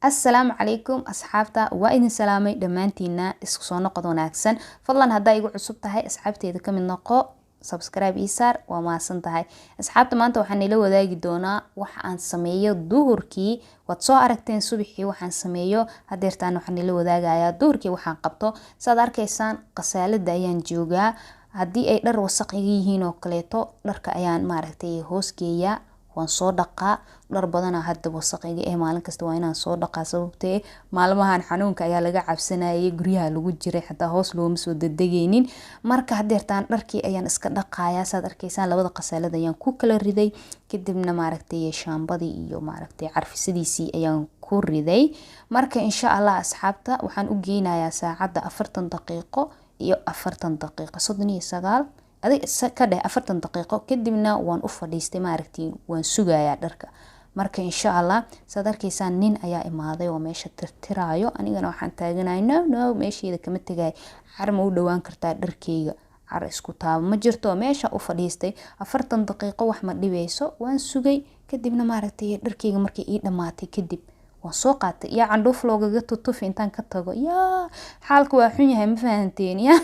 Assalaamu calaykum asxaabta, waa idin salaamay dhammaantiina. Isku soo noqod wanaagsan. Fadlan haddaa igu cusub tahay, asxaabteeda kamid noqo, subscribe ii saar. Waa mahadsan tahay asxaabta. Maanta waxaan ila wadaagi doonaa waxa aan sameeyo duhurkii. Waad soo aragteen subaxii waxaan sameeyo, hadeertaan waxaan ila wadaagayaa duhurkii waxaan qabto. Saad arkaysaan, qasaalada ayaan joogaa. Haddii ay dhar wasaq iga yihiin oo kaleeto, dharka ayaan maaragtay hoos geeyaa, waan soo dhaqaa. Dhar badana hadda wasaq iga eh, maalin kasta waa inaan soo dhaqaa, sababtee maalmahan xanuunka ayaa laga cabsanayay, guryaha lagu jiray, xataa hoos looma soo dedegaynin. Marka hadeertaan dharkii ayaan iska dhaqayaa. Saad arkaysaan, labada qasaalad ayaan ku kala riday, kadibna maaragtay shaambadii iyo maaragtay carfisadiisii ayaan ku riday. Marka insha Allah asxaabta, waxaan u geynayaa saacadda 40 daqiiqo iyo 40 daqiiqo, 39 adig ka dheh, 40 daqiiqo. Kadibna waan u fadhiistay, maaragtay waan sugayaa dharka. Marka insha Allah, saad arkaysaan, nin ayaa imaaday oo meesha tirtiraayo. Anigana waxaan taaganahay, "No, no, meesheeda kama tegay. Car ma u dhawaan kartaa dharkeyga? Car isku taabo ma jirto." Meesha u fadhiistay 40 daqiiqo, wax ma dhibeyso, waan sugay. Kadibna maaragtay dharkeyga markay ii dhamaatay kadib waan soo qaatay. Yaa candhuuf loogaga tutufi intaan ka tago? Yaa xaalka waa xun yahay, ma fahanteen? Ya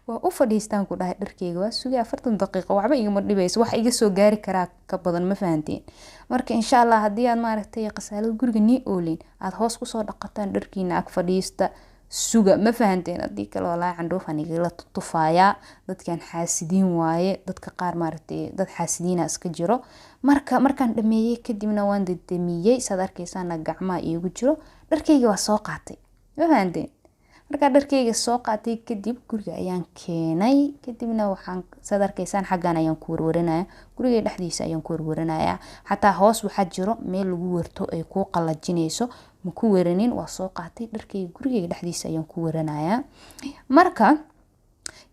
waa u fadhiistaan ku dhahay dharkeyga, waa sugay 40 daqiiqo, waxba igama dhibayso, wax iga soo gaari karaa ka badan, ma fahanteen? Marka insha Allah, haddii aad maaragtay qasaalada guriga nii oolin, aada hoos kusoo dhaqataan dharkiina, ag fadhiista, suga, ma fahanteen? Haddii kale, walaahi candhuufaan igala tutufayaa. Dadkan xaasidiin waaye, dadka qaar maaragtay dad xaasidiina iska jiro. Marka markaan dhameeyey kadibna waan dedemiyey. Saad arkaysaana, gacmaha iigu jiro dharkeyga waa soo qaatay, ma fahanteen? Markaa dharkeyga soo qaatay kadib, guriga ayaan keenay. Kadibna waxaan, saad arkaysaan, xaggan ayaan ku warwaranaya, guriga dhexdiisa ayaan ku warwaranaya. Xataa hoos waxaa jiro meel lagu warto ay kuu qalajinayso, ma ku waranin, waa soo qaatay dharkeyga, gurigeyga dhexdiisa ayaan ku waranayaa. Marka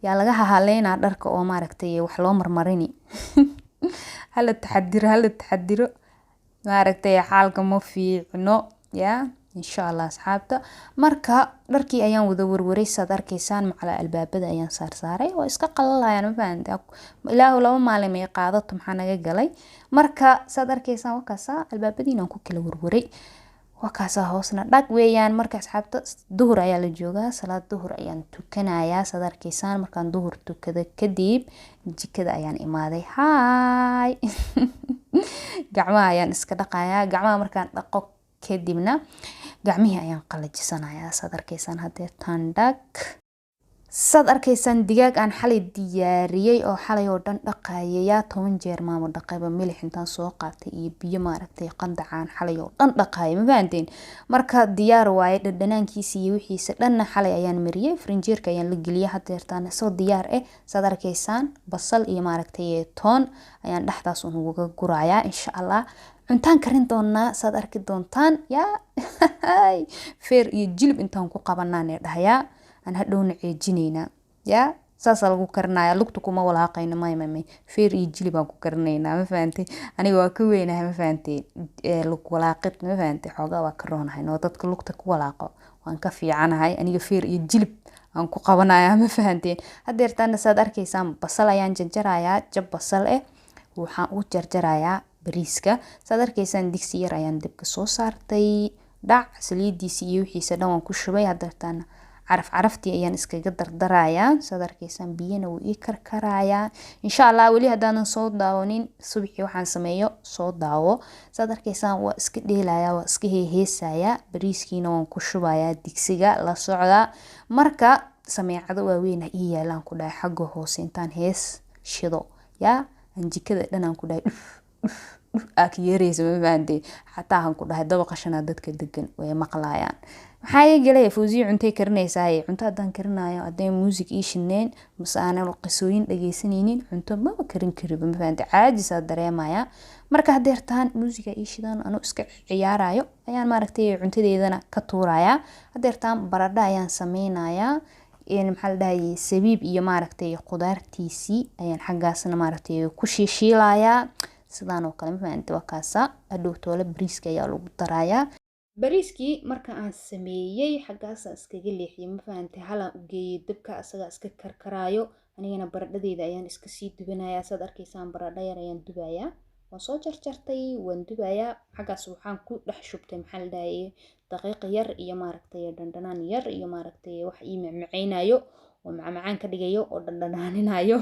yaa laga hahaleynaa dharka oo maaragtay wax loo marmarini? Hala taxadiro, hala taxadiro, maaragtay xaalka ma fiicno. Ya insha Allah asxaabta, marka dharkii ayaan wada warwaray, saad arkaysaan. Macala albaabada ayaan saarsaaray, waa iska qalalayaan, ma fahantaa? Ilaahu 2 maalin may qaadato, maxaa naga galay? Marka saad arkaysaan, wakaasa albaabadiin aan ku kala warwaray, wakaasa hoosna dhag weeyaan. Marka asxaabta, duhur ayaa la joogaa, salaad duhur ayaan tukanayaa, saad arkaysaan. Markaan duhur tukada kadib, jikada ayaan imaaday. Haay, gacmaha ayaan iska dhaqayaa. Gacmaha markaan dhaqo kadibna, gacmihii ayaan qalajisanayaa, saad arkaysaan hadeertaan dhag. Saad arkaysaan, digaag aan xalay diyaariyey oo xalay oo dhan dhaqayay, yaa 10 jeer maamo dhaqayba, milix intaan soo qaatay iyo biyo maaragtay qandacaan xalay oo dhan dhaqayay, ma fahanteen? Marka diyaar waaye, dhadhanaankiisa iyo wixiisa dhanna xalay ayaan mariyey, frinjeerka ayaan la geliyay. Hadeertaan isagoo diyaar eh, saad arkaysaan, basal iyo maaragtay toon ayaan dhexdaas un uga gurayaa. Insha Allah cuntaan karin doonaa, saad arki doontaan. Yaa feer iyo jilib intaan ku qabanaan ee dhahayaa, aan hadhowna ceejinaynaa. Yaa saasaa lagu karinaya, lugta kuma walaaqayno. May, may, may, feer iyo jilib aan ku karinaynaa, ma fahantay? Aniga waa ka weynahay, ma fahantay? Lug walaaqid, ma fahantay? Xoogaa waa ka roonahay noo, dadka lugta ku walaaqo waan ka fiicanahay. Aniga feer iyo jilib aan ku qabanayaa, ma fahanteen? Hadeertaana saad arkaysaan, basal ayaan jarjarayaa, jab basal eh waxaan u jarjarayaa bariiska. Saad arkaysaan, digsi yar ayaan dabka soo saartay, dhac, saliidiisi iyo wixiisa dhan waan ku shubay. Hadeertaana caraf caraftii ayaan iskaga dardarayaa, saad arkaysaan. Biyana wuu ii karkarayaa insha Allah. Weli haddaanan soo daawanin subaxii waxaan sameeyo, soo daawo. Saad arkaysaan, waa iska dheelayaa, waa iska heeheesayaa. Bariiskiina waan ku shubayaa digsiga, la socdaa. Marka sameecado waaweyn ii yaalaan ku dhahay, xagga hoose intaan hees shido, yaa aan jikada dhan aan ku dhahay dhuf dhuf dhuf aa ka yeeraysa, ma fahantay? Xataa aan ku dhahay dabaqa shanaad dadka degan way maqlayaan. Maxaa ii galay? Fawziyo cuntay karinaysaa. Cunto haddaan karinayo, hadday muusig ii shidneen mase aanan qisooyin dhageysanaynin, cunto maba karin kariba, ma fahantay? Caajisaa dareemaya. Marka hadeertaan muusiga ii shidan, anuu iska ciyaarayo ayaan maaragtay cuntadeedana ka tuurayaa. Hadeertaan baradho ayaan sameynayaa, maxaa la dhahayay, sabiib iyo maaragtay qudaartiisii ayaan xaggaasna maaragtay ku shiishiilayaa, sidaan oo kale, ma fahantay? Waa kaasa, hadhow toole bariiska ayaa lagu darayaa. Bariiskii marka aan sameeyey, xaggaasa iskaga leexiyey, ma fahantay? Halaan u geeyey dabka, asagaa iska karkaraayo, anigana baradhadeyda ayaan iska sii dubanayaa. Saad arkaysaan, baradho yar ayaan dubayaa. Waan soo jarjartay, waan dubayaa. Xaggaas waxaan ku dhex shubtay, maxaa la dhahayay, daqiiq yar iyo maaragtay dhandhanaan yar iyo maaragtay wax ii macmacaynayo oo macmacaan ka dhigayo oo dhandhanaaninayo.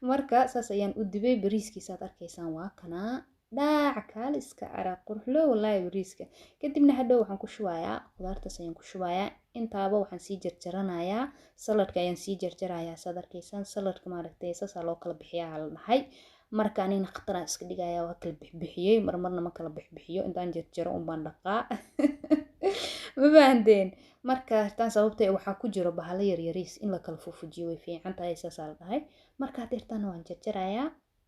Marka saas ayaan u dubay bariiskiisa, aad arkaysaan, waa kanaa dhaac kaal iska arag quruxlo wallaahi bariiska. Kadibna hadhow waxaan ku shubayaa khudaartaas ayaan ku shubayaa. Intaaba waxaan sii jarjaranayaa, saladka ayaan sii jarjarayaa, saad arkaysaan. Saladka maaragtay saasaa loo kala bixiyaa la dhahay. Marka anigana khataraan iska dhigayaa, waa kala bixbixiyey. Marmarna ma kala bixbixiyo, intaan jarjaro unbaan dhaqaa, ma fahanteen? Marka tan sababtee waxaa ku jiro bahalo yaryariis, in la kala fufujiyo way fiican tahay, saasaa la dhahay. Marka hadeertana waan jarjarayaa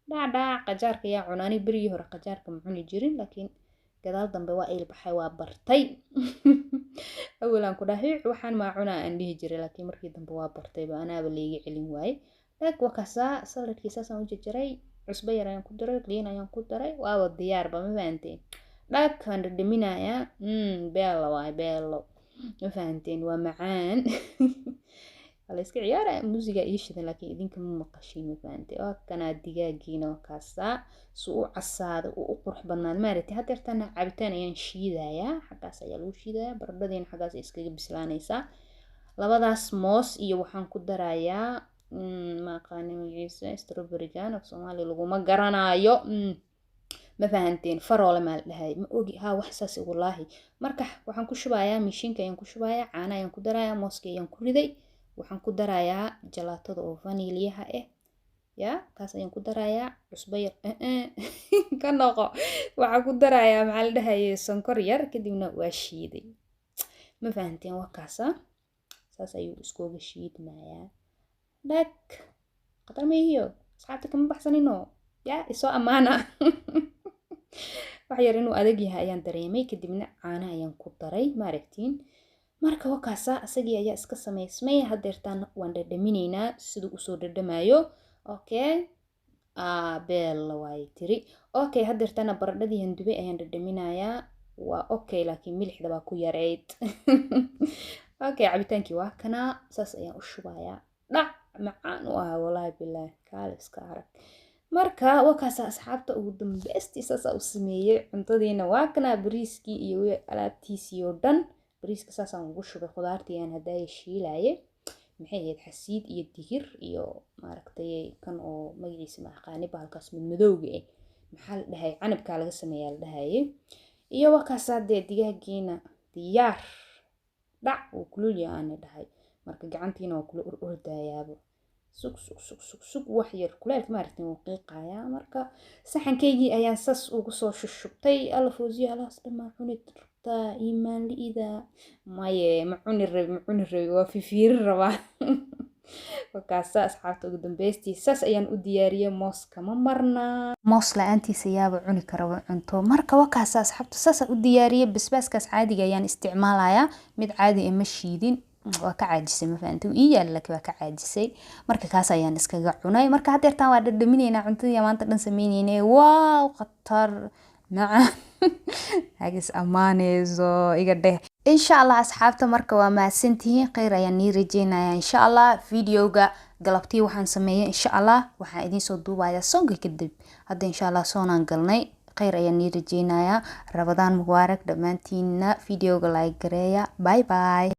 dhacdhac. Qajaarka yaa cuna? Ani berigii hore qajaarka ma cuni jirin, laakiin gadaal dambe waa il baxay, waa bartay. Awalaan ku dhahay waxaan maa cunaa aan dhihi jiray, laakiin markii dambe waa bartayba, anaaba layga celin waaye. Dhag, waa kaasaa saladkii, saasaan u jarjaray. Cusbo yar ayaan ku daray, liin ayaan ku daray, waaba diyaarba, ma fahanteen? Dhag, waan dhadhaminayaa. Beelo waay, beelo, ma fahanteen? Waa macaan, waa la iska ciyaaraya. Muusiga ii shidan, laakiin idinka ma maqashiin, ma fahantay? Waa kanaa digaagiina, waa kaasaa su u casaada uu u qurux badnaad maaragtay. Hadeertana cabitaan ayaan shiidayaa, xaggaas ayaa lagu shiidayaa. Baradhadiina xaggaas ay iskaga bislaanaysaa. Labadaas moos iyo waxaan ku darayaa, ma aqaani magaciisa, strawberrygan af Soomaali laguma garanaayo, ma fahanteen? Faroole maa la dhahay, ma ogi, haa, wax saas wallaahi. Marka waxaan ku shubayaa mishiinka ayaan ku shubayaa, caana ayaan ku darayaa, mooska ayaan ku riday, waxaan ku darayaa jalaatada oo vanilyaha ah, ya kaas ayaan ku darayaa, cusbo yar ka noqo, waxaan ku darayaa, maxaa la dhahayay, sonkor yar. Kadibna waa shiiday, ma fahanteen? Waa kaasa, saas ayuu iskuga shiidmayaa. Dhag, khatar maihiyo asxaabta, kama baxsanino ya isoo ammaana. Wax yar inuu adag yahay ayaan dareemay, kadibna caana ayaan ku daray, maaragtiin? Marka wakaasa isagii ayaa iska samaysmay. Hadeertaan waan dhadhaminaynaa siduu usoo dhadhamayo. Okay, beella waay tiri. Okay, hadeertaana baradhadii handubay ayaan dhadhaminayaa. Waa okay, laakiin milixda baa ku yareyd. Okay, cabitaankii waa kanaa, saas ayaan u shubayaa. Dhac, macaan u ahaa wallaahi bilaah, kaal iska arag. Marka wakaasa asxaabta, ugu dambeystii saasaa u sameeyey. Cuntadiina waa kanaa, bariiskii iyo alaabtiisii oo dhan. Bariiska saasaan ugu shubay khudaartii aan haddaaya shiilaye, maxay ahayd, xasiid iyo digir iyo maaragtay kan oo magaciisa ma aqaani, bahalkaas madmadowga ah, maxaa la dhahay, canabkaa laga sameeyaa la dhahaye. Iyo wakaasaa dee digaagiina diyaar. Dhac, wuu kulul yahay aana dhahay. Marka gacantiina waa kula ur ordayaaba. Sug sug sug sug sug, wax yar kuleelka maaragtay wuu qiiqayaa. Marka saxankaygii ayaan sas ugu soo shushubtay. Alla Fawziya, alaas dhamaa cuni rabtaa? Iimaan li'ida, maye, ma cuni rabi, ma cuni rabi, waa fifiirin rabaa. Wakaasa asxaabta, ugu dambeystii saas ayaan u diyaariyey. Moos kama marnaa, moos la-aantiisa yaaba cuni karaba cunto. Marka wakaasa asxaabta, saasaan u diyaariyey. Basbaaskaas caadiga ayaan isticmaalayaa, mid caadi ah ma shiidin, waa ka caajisay, ma fahantay? Ii yaala laakiin waa ka caajisay. Marka kaas ayaan iskaga cunay. Marka haddeertaan waa dhadhaminaynaa cuntadii maanta dhan sameynaynay. Waaw, khatar macaan, hagis ammaaneyso iga dheh insha Allah. Asxaabta, marka waa mahadsantihiin, kheyr ayaan nii rajeynaya insha Allah. Videoga galabtii waxaan sameeyay insha Allah waxaan idiin soo duubayaa soonka kadib. Hadda insha Allah soonaan galnay, kheyr ayaan nii rajeynayaa. Rabadaan mubaarak dhammaantiina. Videoga like gareeya. Bye bye.